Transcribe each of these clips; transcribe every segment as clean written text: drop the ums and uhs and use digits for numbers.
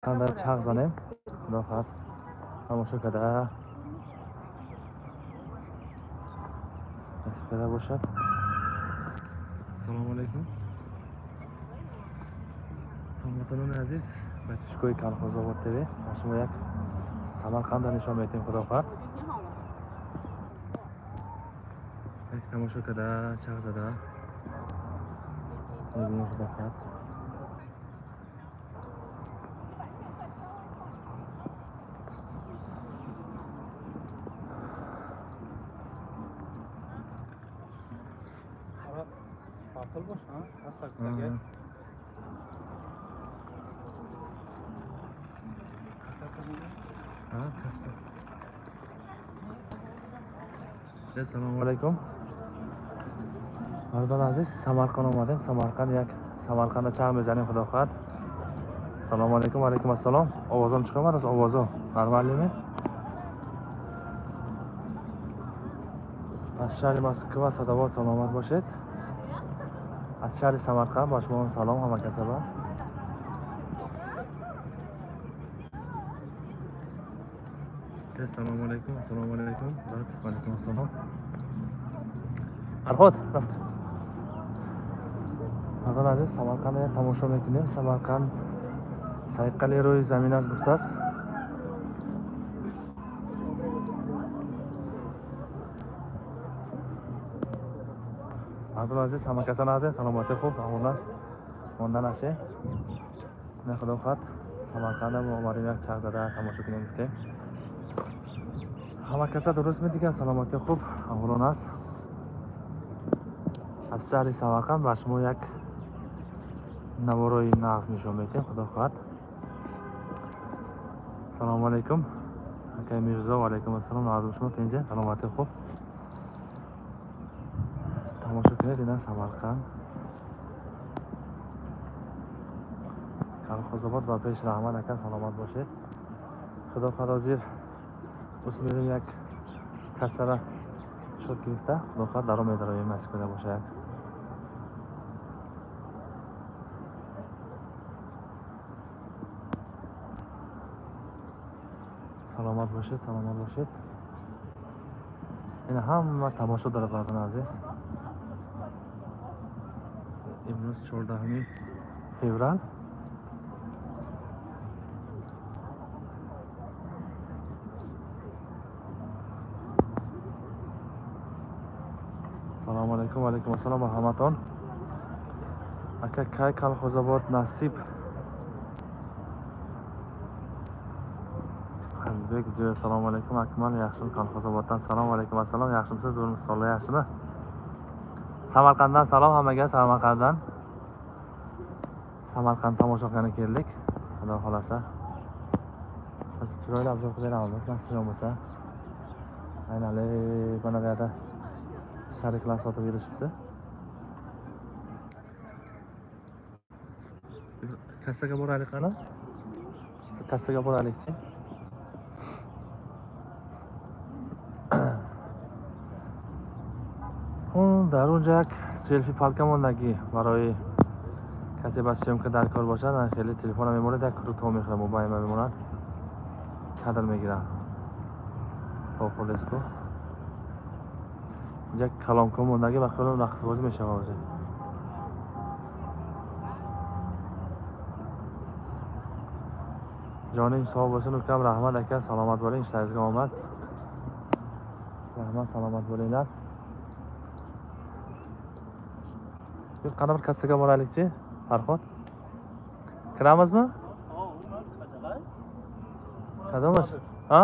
Самарқанда чағ занем, худо хоҳад тамошо карда насиб карда бошад. Ассалому алайкум ҳамватанони азиз, ба пешгоҳи Колхозобод ТВ ба шумо як Самарқанда нишон медиҳем, худо хоҳад. Як тамошо карда чағ зада мебинем, худо хоҳад. Assalomu alaykum mardon aziz, Samarqand омадем. Самарқанд як Самарқанда чағ мезанем, худо хоҳад. Ассалому алайкум. Алайкум ассалом. Овозам чиқамад? Овозо нормалими? Аз шаҳри Москва садовод саломат бошед. Аз шаҳри Самарқанд ба шумо салом ҳама касаба. Ассалому алайкум. Ассалому алайкум. Ва алайкум ассалом. Арход рафт. Мардон азиз, Самарқандро тамошо мекунем. Самарқанд сайқали рӯи замин аст гуфтааст. Мардон азиз, ҳама касан ҳастем, саломатӣ хуб, амон аст, монда наше. На худо хоҳад Самарқанда мо омадем як чағ зада тамошо кунем гуфтем. Ҳама каса дуруст медиган, саломатӣ хуб, амон аст. Аз шаҳри Самарқанд ба шумо як наворои нағз нишон медиҳем, худо хоҳад. Салому алайкум акай Мирзо. Ва алайкум ассалом. Нағз шумо тинҷа, саломатӣ хуб. Тамошо кунед, ина Самарқанд, Колхозобод ба пеш. Раҳмат ака, саломат бошед. Худо хоҳад ҳозир ус мерем як кассара шод гирифта, худо хоҳад даро медароем, насиб карда бошад. Саломат бошед, саломат бошед. Ина ҳама тамошо дорад мардони азиз. Имрӯз 14 феврал. Салому алайкум. Ва алайкум ассалом ба ҳаматон. Ака, кай Колхозобод насиб? Азбек. Assalomu alaykum Akmal, yaxshimi? Kolxozoboddan salom. Alaykum assalom, yaxshimisiz? Zo'rmisiz, yaxshimi? Samarqanddan salom hammaga. Samarqanddan, Samarqand tomosha qilgani keldik, xudo xohlasa chiroyli обзор qilib beramiz, nasib bo'lsa. Aynan mana bu yerda shariklar sotib yurishibdi. Kassaga boraylik, qani kassaga boraylikchi. Дар онҷа як селфи палка мондагӣ барои касе ба съёмка дар кор бошад. Хеле телефона мемонад, як круто мехӯрад, мобайма мемонад, кадр мегирад то полеску. Инҷа калонка мондагӣ, ба хеле рақсбозӣ мешавад ҳозир. Ҷоним сов бошад укам. Раҳмат ака, саломат bo'ling, ishlaringizga omad. Rahmat, salomat bo'linglar. Qani bir kassaga boraylikchi, Farhod. Kiramizmi? Qadamish? Ha?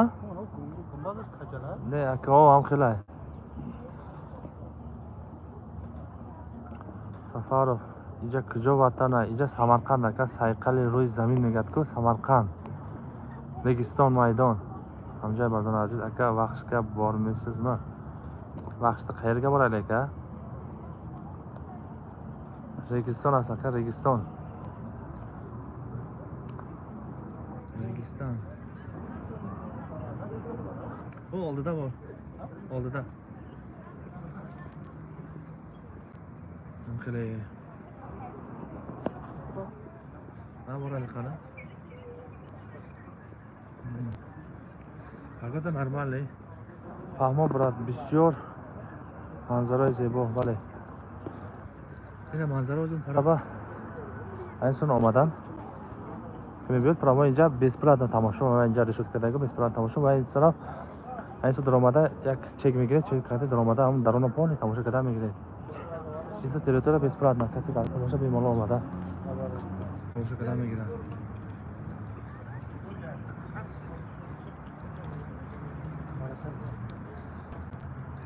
Ne, aka, ham xilay. Safarov, ija куҷо ватана? Ija Самарқанд ака, сайқали рӯи замин мегӯяд-ку, Самарқанд. Регистон майдон. Ҳамҷай бардон азиз, ака, Вахшga bormaysizmi? Vaxshda qayerga boraylik aka? Registon ast aka, Registon. Registon. Bu oldida bor. Oldida. Хеле. Ha, boraylik qani. Погода нормальный. Фаҳмо, брат, бисёр манзараи зебо, бале. Ина манзара озун тараба инсон омадан. Мебиёд прямо инҷа бесплатно тамошо, ва инҷа решётка даги бесплатно тамошо, ва ин тараф инсон даромада як чек мегирад, чек карда даромада ҳам дарона полный тамошо карда мегирад. Инҷа территория бесплатно, касе дар тамошо бемалол омада тамошо карда мегирад.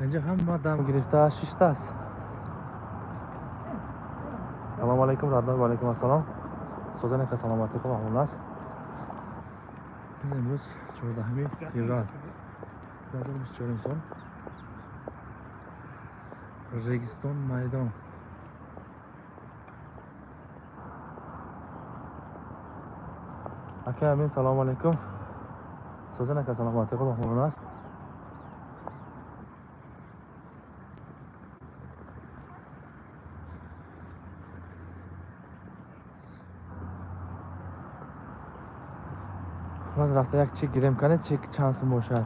Инҷа ҳама дам гирифта шиштааст. Салому алайкум, родной, ва алайкум ассалом. Созан ака, саломатӣ, хуб аҳвол аст. Имрӯз 14 феврал 2024 сол. Регистон майдон. Ака амин, салому алайкум. Созан ака, саломатӣ, хуб аҳвол аст. Боз рафта як чек гирем, кане чек чанд сум бошад.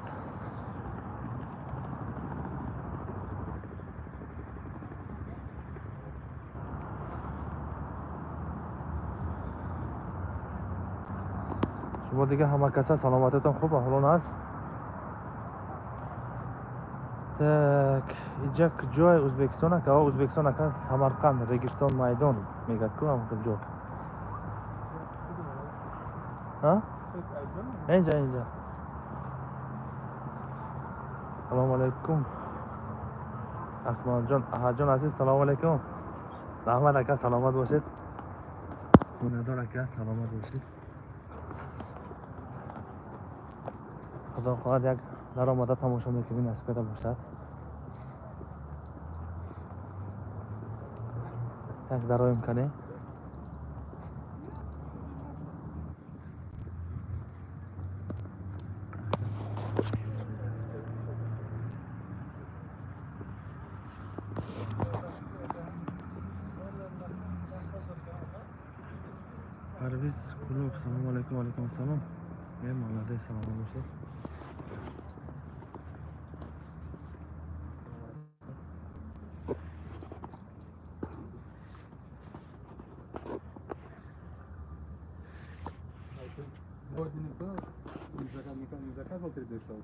Шумо дига ҳама каса саломатитон хуб аҳволон аст. Так, иҷа куҷои Ӯзбекистон ака? Ӯзбекистон ака, Самарқанд, Регистон майдон мегӯяд ку ҳам ҷо. Ҳа? Инҷа, инҷа. Салому алайкум. Акмалҷон, Аҳадҷон азиз, салому алайкум. Раҳмат ака, саломат бошед. Миннатдор ака, саломат бошед. Худо хоҳад як даромада тамошо мекунем, насиб карда бошад. Як дароем кане. Парвиз Кулов, салому алайкум, алайкум ассалом. Молодец, саломат бошед. Не заказывал 3D шоу?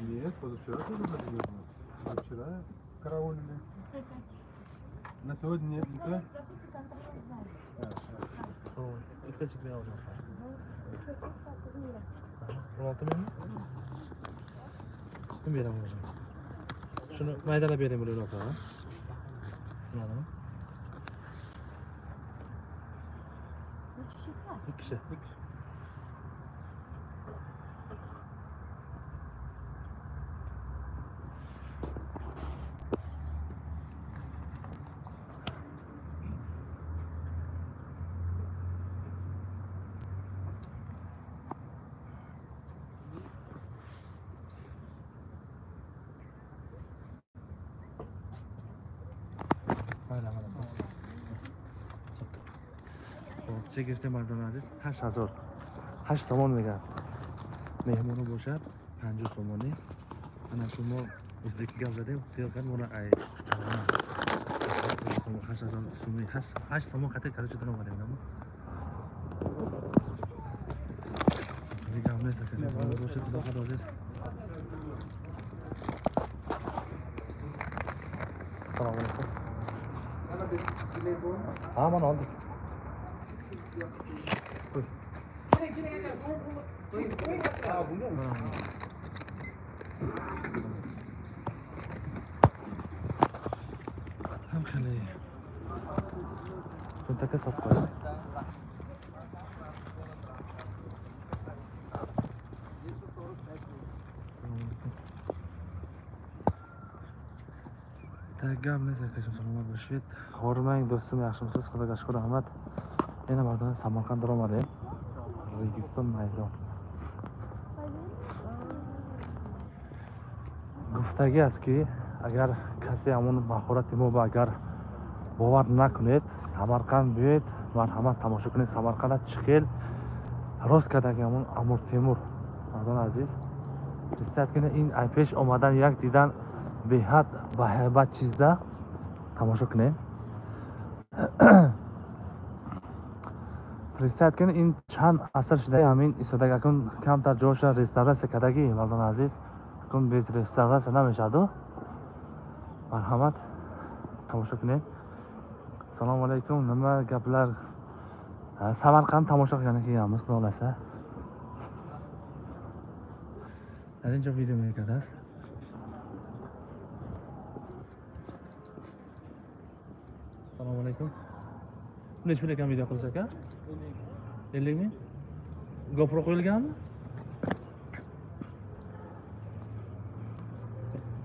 Нет, позавчера тоже заказывал. Позавчера караулили. На сегодня нет, не то? Ikkita chek beraman. 16 mingmi? Kim beraman o'zim? Shuni maydalab bering bular opa. Tushunadimi? Ikki kishi. Чек гирифтем мардони азиз, 8000. 8 сомон мегӯяд. Меҳмоно бошад 50 сомонӣ. Ана шумо ӯзбекӣ гап задем, хиёл кард моро ай 8000 сомонӣ, 8 сомон хатир короче дар омадем намо. Гап нест, ака, бошад, худо хоҳад азиз. Салому алайкум. Ha, mana oldik. Ham хеле cho'ntakka solib qo'ying. Gap нест, akajon, salomat bo'lishib. Hormang do'stim, yaxshimisiz? Xudoga shukur, rahmat. Yana mardona Samarqand daromadim. Registon maydon. Гуфтагӣ аст ки агар касе ҳамон маҳорати мо ба агар бовар накунед, Самарқанд биёед, марҳамат тамошо кунед. Самарқанда чӣ хел Рост кардаги ҳамон Амур Темур. Мардони азиз, представь кунед, ин ай пеш омадан як дидан беҳад ба ҳайбат чизда. Тамошо кунед. Представь кунед, ин чанд аср шуда ҳамин истодаги. Акун камтар ҷоша реставратсия кардаги, мардони азиз. Акун без реставратсия намешаваду. Марҳамат, тамошо кунед. Assalomu alaykum, nima gaplar? Samarqand tomosha qilgani kelganmiz, xudo xohlasa. Дар инҷо видео мекардааст. Assalomu alaykum. Necha pul ekan video qilish aka? 50 ming. GoPro qo'yilganmi?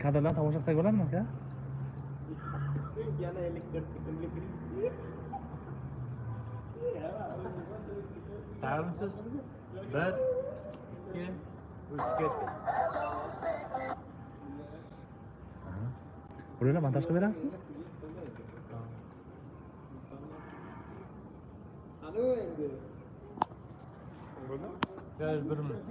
Kadrlarni tomosha qilsak bo'ladimi aka? Yana 54 sekundlik. Tayyormisiz? 1 2 3 ketdi. Bularni montaj qilib berasizmi? Qani endi? Bo'ldi? Gel bir minut.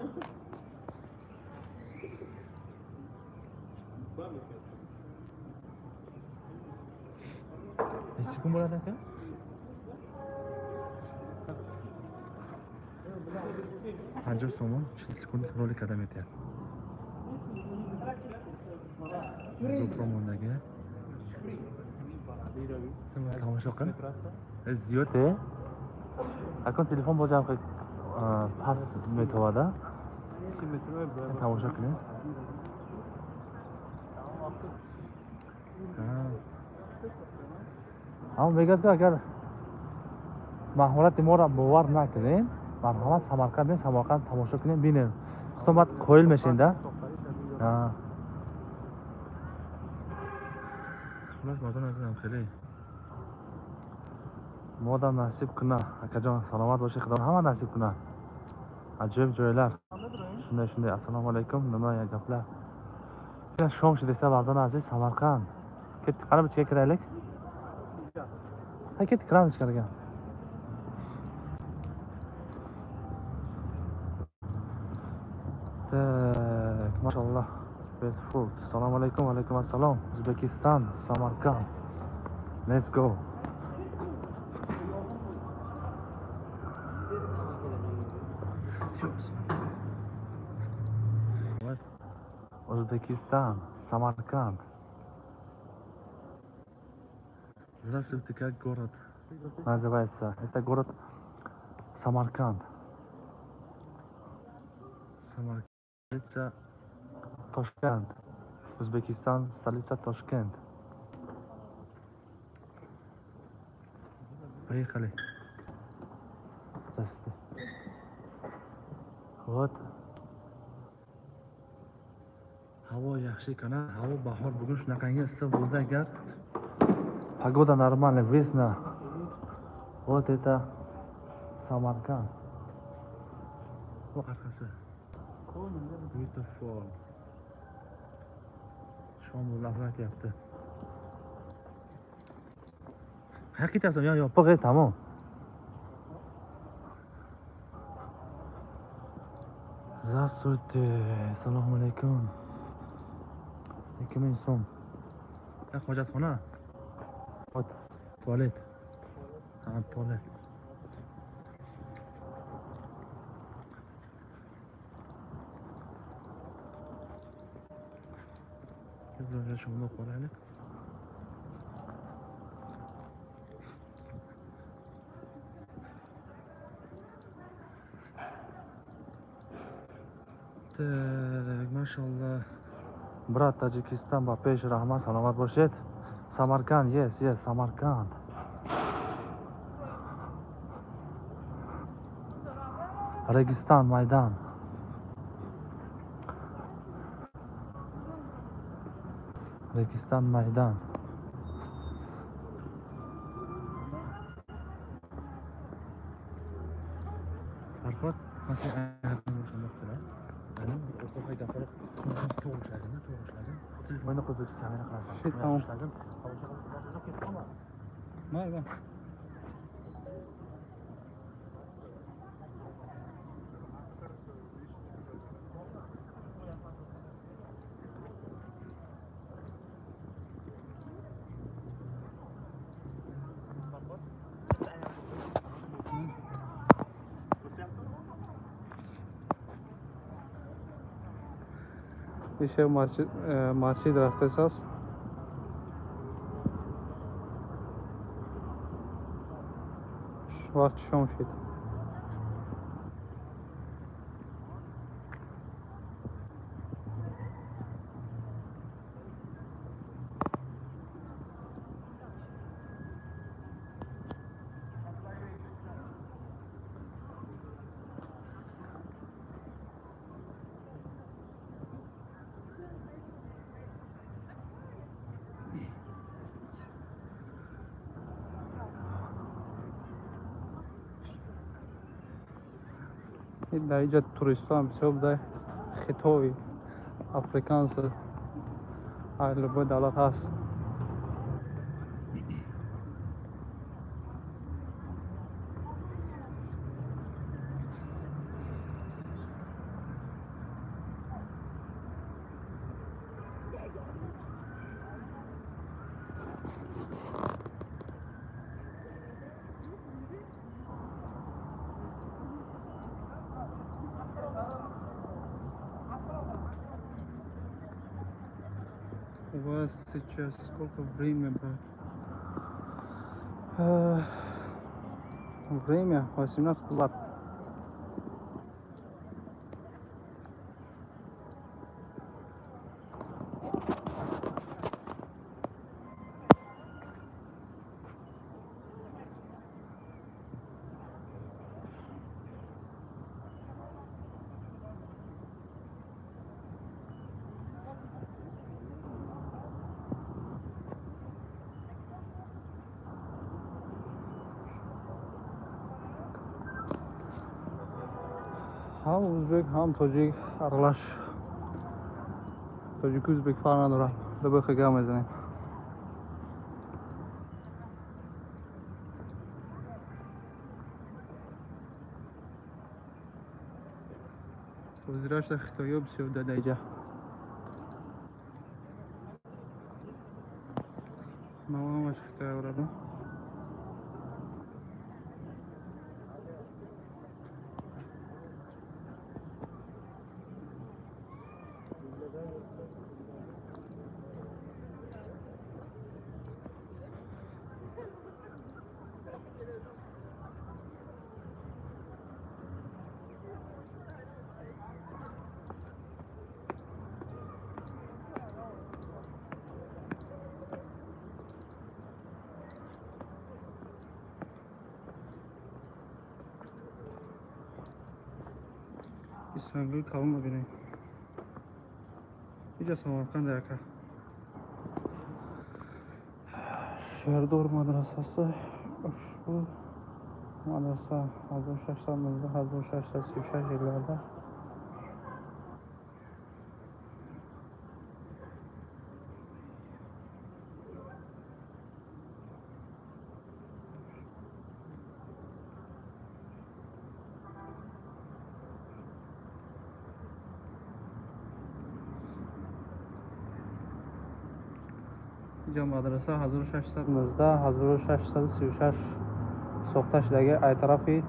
Necha sekund bo'ladi aka? 50 so'mon 40 sekund rolik qadam etyapti. GoPro mondagi. Tomosha qil. Ziyod e? Akon telefon bo'jam past metovada. Tomosha qiling. Ammo мегӯяд, агар маҳорати моро бовар накунед, марҳамат Самарқанд биёед, Самарқанд тамошо кунед, бинед. Худтон баъд қоил мешавед, да? Хулос, мардон азизам, хеле модам насиб куна, акаҷон, саломат бошед, Худо ҳама насиб куна. Аҷоиб ҷойлар. Shunday shunday. Assalomu alaykum, nima gaplar? Shom shudesa, mardon aziz, Samarqand. Ketdik, qani ichga kiraylik. Ha, ketdik, kiramiz ichkariga. Так, mashallah. Beautiful. Assalomu alaykum, alaykum assalom. O'zbekiston, Samarqand. Let's go. Узбекистан, Самарканд. Здравствуйте, как город называется? Это город Самарканд. Самарканд, столица Тошкент. Узбекистан, столица Тошкент. Поехали. Здравствуйте. Вот. Havo yaxshi ekan, havo bahor, bugun shunaqangi issiq bo'ldi agar. Погода нормальная, весна. Вот это Самарканд. Bu orqasi. Beautiful. Shom bo'lib aytyapti. Qayerga ketyapsan? Yo, yopiq, tamom. Здравствуйте, assalomu alaykum. 2000 so'm. Hojatxona. Вот tualet. Ha, tualet. Bizlar shunda qolaylik. Так, mashallah. Брат, Таджикистан, ба пеш, раҳмат, саломат бошед. Самарканд, yes, yes, Самарканд. Регистан, Майдан. Регистан, Майдан. Farhod, telefonini qo'yib kamera qilasan. Tamam. Mayli. Ише масҷид рафтесааст. Вақти шом шид. Дар инҷа туристҳо ҳам бисёр буда, хитои, африканс, любой давлат ҳаст. У вас сейчас сколько время, брат? Время 18:20. Ҳам узбек, ҳам тоҷик аралаш. Тоҷику узбек фарқ надорад. Дубайха гап мезанем. Ҳозирашда хитоиё бисёр дар инҷа. Ман ҳамаш хитоя орадам. Сангои калон мебинем. Инҷа Самарқанд яка. Шердор мадрасасы. Ушбу мадраса 1619-1636 yillarda инҷа мадраса 1619-1636 сохта шудаги, ай тарафи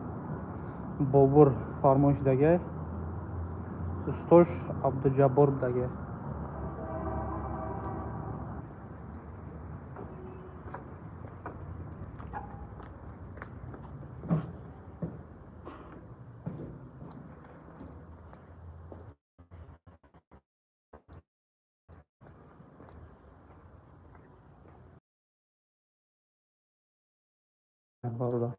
Бобур фармон шудаги, устош Абдуҷаббор будаги. Бародар,